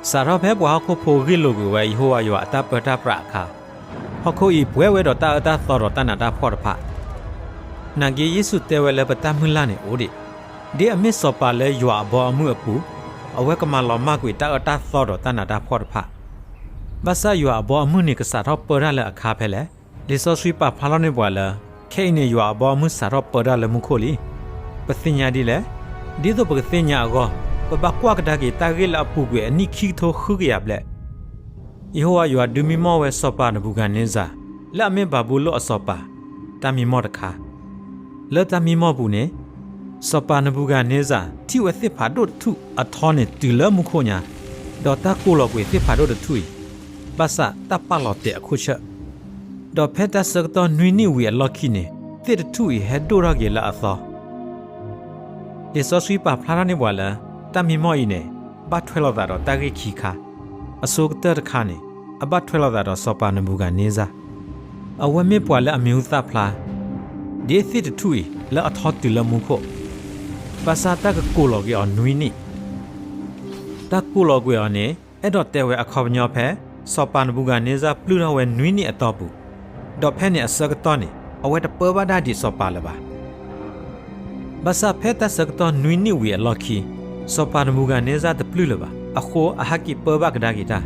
စးထီၣ်ဖဲပှၤဟီၣ်ခိၣ်ဖိဂ့ၢ်လိာ်ကွံာ်ဝဲယဟိဝၤယွၤအတၢ်ပၢတၢ်ပြးအခါ, ဟီၣ်ခိၣ်အံၤပှဲၤဝဲဒီးတၢ်အၢတၢ်သီဒီးတၢ်နးတၢ်ဖှီၣ်တဖၣ်. နာ်က့ ယ့ၣ်ၡူးတဲဝဲလၢပတၢ်မုၢ်လၢ်န့ၣ်အိၣ်ဒံး, ဒ်အမ့ၢ်စီၤပၤလၢယွၤအဘီအမုၢ်အပူၤ, အဝဲကမၤလီၤမၢ်ကွံာ်တၢ်အၢတၢ်သီဒီးတၢ်နးတၢ်ဖှီၣ်တဖၣ်. ဘၣ်ဆၣ်ယွၤအဘီအမုၢ်န့ၣ် ကစးထီၣ်ပၢတၢ်လၢအခါဖဲလဲၣ်. လံာ်စီဆှံပာ်ဖျါထီၣ်န့ၢ်ပှၤလၢ ခဲအံၤန့ၣ် ယွၤအဘီအမုၢ်စးထီၣ်ပၢတၢ်လၢမူခိၣ်လံ. ပသ့ၣ်ညါဒ်လဲၣ်. ဒ်သိးပကသ့ၣ်ညါအဂီၢ်, ပဘၣ်ကွၢ်ကဒါက့ၤတၢ်ဂ့ၢ်လၢအပူၤကွံာ်အနံၣ်ခံကထိဃုကယၤဘျဲၣ် ယဟိဝၤယွၤဒုးမံမီၢ်ဝဲစီၤပၤနဘူၤခၣ်န့စၢ် လၢအမ့ၢ်ဘၤဘူလိၣ်အစီၤပၤ, တၢ်မံမီၢ်တခါ. လၢတၢ်မံမီၢ်ပူၤန့ၣ်, စီၤပၤနဘူၤခၣ်န့စၢ် ထံၣ်ဝဲသ့ၣ်ဖးဒိၣ်တထူၣ်အထီန့ၣ်တုၤလၢမူခိၣ်ညါ, ဒီးတၢ်ကိၢ်လီၤကွံာ်သ့ၣ်ဖးဒိၣ်တထူၣ်အံၤ, ဘၣ်ဆၣ်တၢ်ပာ်လီၤတဲာ်အခိၣ်ဆၢၣ်. ဒီးဖဲတၢ်ဆၢကတီၢ်နွံနံၣ်ဝံၤအလီၢ်ခံန့ၣ်, သ့ၣ်တထူၣ်အံၤဟဲဒိၣ်ထီၣ်က့ၤလၢအသီ လံာ်စီဆှံပာ်ဖျါထီၣ်န့ၢ်ပှၤလၢ တၢ်မံမီၢ်အံၤန့ၣ် ဘၣ်ထွဲလိာ်သးဒီးတၢ်ဂ့ၢ်ခံခါ. အဆိကတၢၢ်တခါန့ၣ် အဘၣ်ထွဲလိာ်သးဒီးစီၤပၤနဘူၤခၣ်န့စၢ်, အဝဲမ့ၢ်ပှၤလၢအမံၤဟူသၣ်ဖျါ ဒ်သ့ၣ်တထူၣ်အံၤလၢအထီတုၤလၢမူခိၣ်, ဘၣ်ဆၣ်တၢ်ကကိၢ်လီၤက့ၤအီၤနွံနံၣ် တၢ်ကိၢ်လီၤကွံာ်အီၤန့ၣ် အဲၣ်ဒိးတဲဝဲအခီပညီဖဲ စီၤပၤနဘူၤခၣ်န့စၢ်ပျုၢ်ထီၣ်ဝဲနွံနံၣ်အတီၢ်ပူၤ, ဒီးဖဲန့ၣ်အဆၢကတီၢ်န့ၣ် အဝဲတပၢဘၣ်ဒၣ်ဒံးစီၤပၤလၢၤဘၣ်. ဘၣ်ဆၣ်ဖဲတၢ်ဆၢကတီၢ်နွံနံၣ်ဝံၤအလီၢ်ခံ, စီၤပၤနဘူၤခၣ်န့စၢ်တပျုၢ်လၢၤဘၣ်, အဃိအဟဲက့ၤပၢဘၣ်ကဒါက့ၤတၢ်.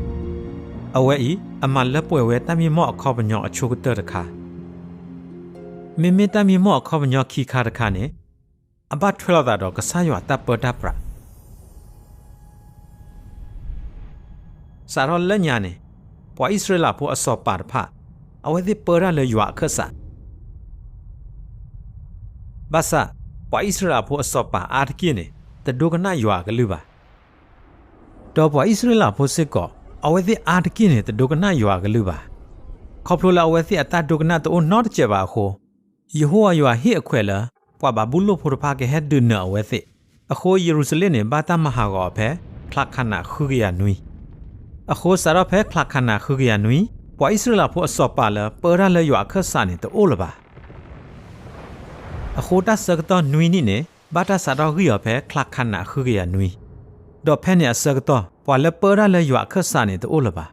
အဝဲအံၤ အမၤလၢပှဲၤဝဲတၢ်မံမီၢ်အခီပညီအဆိကတၢၢ်တခါ. မ့မ့ၢ်တၢ်မံမီၢ်အခီပညီခံခါတခါန့ၣ် အဘၣ်ထွဲလိာ်သးဒီးကစၢ်ယွၤတၢ်ပၢတၢ်ပြး စးထီၣ်လၢညါန့ၣ်, ပှၤအံၣ်စရ့လးဖိအစီၤပၤတဖၣ် အဝဲသ့ၣ်ပၢတၢ်လၢယွၤအခၢၣ်စး, ဘၣ်ဆၣ် ပှၤအံၣ်စရ့လးဖိအစီၤပၤအါတက့ၢ်န့ၣ် တဒိကနၣ်ယွၤအကလုၢ်ဘၣ်. ဒီးပှၤအံၣ်စရ့လးဖိစ့ၢ်ကီး အဝဲသ့ၣ်အါတက့ၢ်န့ၣ် တဒိကနၣ်ယွၤအကလုၢ်ဘၣ်. ခီဖျိလၢအဝဲသ့ၣ်အတၢ်ဒိကနၣ်တအိၣ်နီတစဲးဘၣ်အဃိ, ယဟိဝၤယွၤဟ့ၣ်အခွဲးလၢ ပှၤဘၤဘူလိၣ်ဖိတဖၣ်ကဟဲဒုးနၢၤအဝဲသ့ၣ်, အဃိယရူၤၡလ့ၣ်န့ၣ် ဘၣ်တၢ်မၤဟးဂီၤအီၤဖဲ ချါခးနးဃုကယၤနွံ. အဃိစးထီၣ်ဖဲချါခးနးဃုကယၤနွံ, ပှၤအံၣ်စရ့လးဖိအစီၤပၤလၢပၢတၢ်လၢယွၤအခၢၣ်စးန့ၣ်တအိၣ်လၢၤဘၣ်. အဃိတၢ်ဆၢကတီၢ်နွံနံၣ်န့ၣ် ဘၣ်တၢ်စးထီၣ်ဂံၢ်အီၤဖဲချါခးနးဃုကယၤနွံ, ဒီးဖဲန့ၣ်အဆၢကတီၢ် ပှၤလၢပၢတၢ်လၢယွၤအခၢၣ်စးန့ၣ်တအိၣ်လၢၤဘၣ်.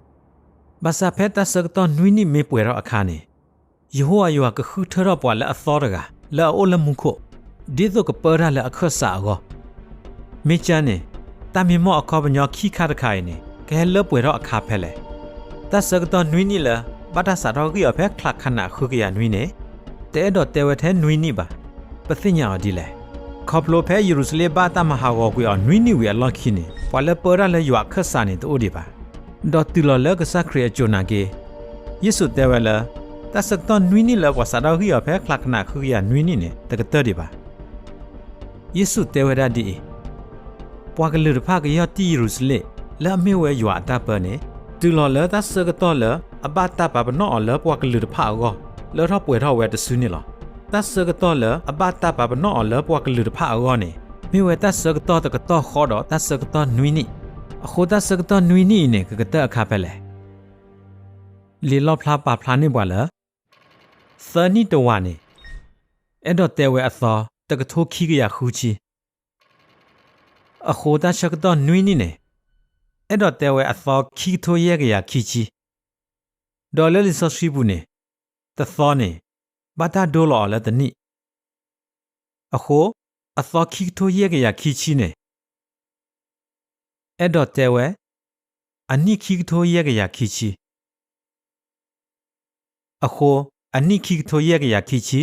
ဘၣ်ဆၣ်ဖဲတၢ်ဆၢကတီၢ်နွံနံၣ်မ့ၢ်ပှဲၤထီၣ်အခါန့ၣ်, ယဟိဝၤယွၤကဃုထၢထီၣ်ပှၤလၢအသီတဂၤ လၢအအိၣ်လၢမူခိၣ်, ဒ်သိးကပၢတၢ်လၢအခၢၣ်စးအဂီၢ်. မ့ၢ်ကန့ၣ်, တၢ်မံမီၢ်အခီပညီခံခါတခါအံၤန့ၣ် ကဟဲလၢပှဲၤထီၣ်အခါဖဲလဲၣ်. တၢ်ဆၢကတီၢ်နွံနံၣ်လၢ ဘၣ်တၢ်စးထီၣ်ဂံၢ်အီၤဖဲချါခးနးဃုကယၤနွံန့ၣ်, တအဲၣ်ဒိးတဲဝဲထဲနွံနံၣ်ဘၣ်. ပသ့ၣ်ညါအီၤဒ်လဲၣ်. ခီဖျိဖဲယရူၤၡလ့ၣ်ဘၣ်တၢ်မၤဟးဂီၤကွံာ်အီၤနွံနံၣ်ဝံၤအလီၢ်ခံန့ၣ် ပှၤလၢပၢတၢ်လၢယွၤအခၢၣ်စးန့ၣ်တအိၣ်ဒံးဘၣ်. ဒီးတုၤလီၤလၢကစၢ်ခရံာ်အစိၤနာ်က့, ယ့ၣ်ၡူးတဲဝဲလၢ တၢ်ဆၢကတီၢ်နွံနံၣ်လၢပှၤစးထီၣ်ဂံၢ်အီၤဖဲချါခးနးဃုကယၤနွံနံၣ်န့ၣ် တကတၢၢ်ဒံးဘၣ်. ယ့ၣ်ၡူးတဲဝဲဒၣ်ဒ်အံၤ, ပှၤကလုာ်တဖၣ်ကယီၢ်တံၢ်ယရူၤၡလ့ၣ် လၢအမ့ၢ်ဝဲယွၤအတၢ်ပၢန့ၣ်, တုၤလီၤလၢတၢ်ဆၢကတီၢ်လၢအဘၣ်တၢ်ပာ်ပနီၣ်အီၤလၢပှၤကလုာ်တဖၣ်အဂီၢ် လၢထီၣ်ပှဲၤထီၣ်ဝဲတစုန့ၣ်လီၤ. တၢ်ဆၢကတီၢ်လၢအဘၣ်တၢ်ပာ်ပနီၣ်အီၤလၢပှၤကလုာ်တဖၣ်အဂီၢ်န့ၣ် မ့ၢ်ဝဲတၢ်ဆၢကတီၢ်တကတီၢ်ဃီဒီးတၢ်ဆၢကတီၢ်နွံနံၣ်. အဃိတၢ်ဆၢကတီၢ်နွံနံၣ်အံၤန့ၣ် ကကတၢၢ်အခါဖဲလဲၣ်. လံာ်လီၣ်ဖျါပာ်ဖျါန့ၢ်ပှၤလၢ သၢနံၣ်တဝာ်န့ၣ် အဲၣ်ဒိးတဲဝဲအသီတကထိခံကယၤဃုဆံ, အဃိတၢ်ဆၢကတီၢ်နွံနံၣ်န့ၣ် အဲၣ်ဒိးတဲဝဲအသီခံကထိယဲၢ်ကယၤခံဆံ, ဒီးလၢလံာ်စီဆှံပူၤန့ၣ် တသီန့ၣ် ဘၣ်တၢ်ဒိလီၤအီၤလၢတနံၣ်, အဃိ အသီခံကထိယဲၢ်ကယၤခံဆံန့ၣ် အဲၣ်ဒိးတဲဝဲ အနံၣ်ခံကထိယဲၢ်ကယၤခံဆံ, အဃိ အနံၣ်ခံကထိယဲၢ်ကယၤခံဆံ,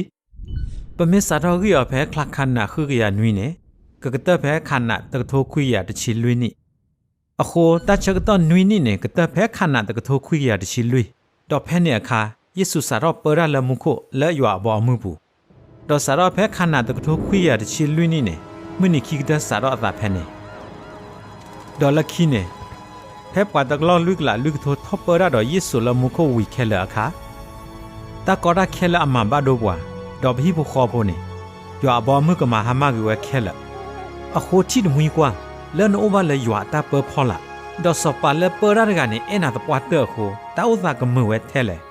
ပမ့ၢ်စးထီၣ်ဂံၢ်အီၤဖဲချါခးနးဃုကယၤနွံန့ၣ် ကကတၢၢ်ဖဲခးနးတကထိခွံကယၤတဆံလွံၢ်နံၣ်, အဃိတၢ်ဆၢကတီၢ်နွံနံၣ်န့ၣ် ကတၢၢ်ဖဲခးနးတကထိခွံကယၤတဆံလွံၢ်, ဒီးဖဲန့ၣ်အခါ ယ့ၣ်ၡူးစးထီၣ်ပၢတၢ်လၢမူခိၣ်လၢယွၤအဘီအမုၢ်ပူၤ, ဒီးစးထီၣ်ဖဲခးနးတကထိခွံကယၤတဆံလွံၢ်နံၣ်န့ၣ် မုၢ်နံၤခံကတၢၢ်စးထီၣ်အသးဖဲန့ၣ် ဒီးလၢခံန့ၣ်, ဖဲပှၤတကလီၢ်လွံၢ်ကလးလွံၢ်ကထိထီၣ်ပၢတၢ်ဒီးယ့ၣ်ၡူးလၢမူခိၣ်ဝံၤခဲလၢာ်အခါ, တၢ်ကီတၢ်ခဲလၢအမၤဘၣ်ဒိပှၤ, ဒီးပဟံၣ်ဖိဃီဖိန့ၣ်, ယွၤအဘီအမုၢ်ကမၤဟါမၢ်ကွံာ်ဝဲခဲလၢာ်. အဃိထံၣ်တမှံၤကွၢ်, လၢနအိၣ်ဘၣ်လၢယွၤအတၢ်ပၢဖီလာ်, ဒီးစီၤပၤလၢပၢတၢ်တဂၤန့ၣ် အဲၣ်နၤသပှၢ်တၢၢ်အဃိ, တၢ်အိၣ်သးကမုာ်ဝဲထဲလဲၣ်.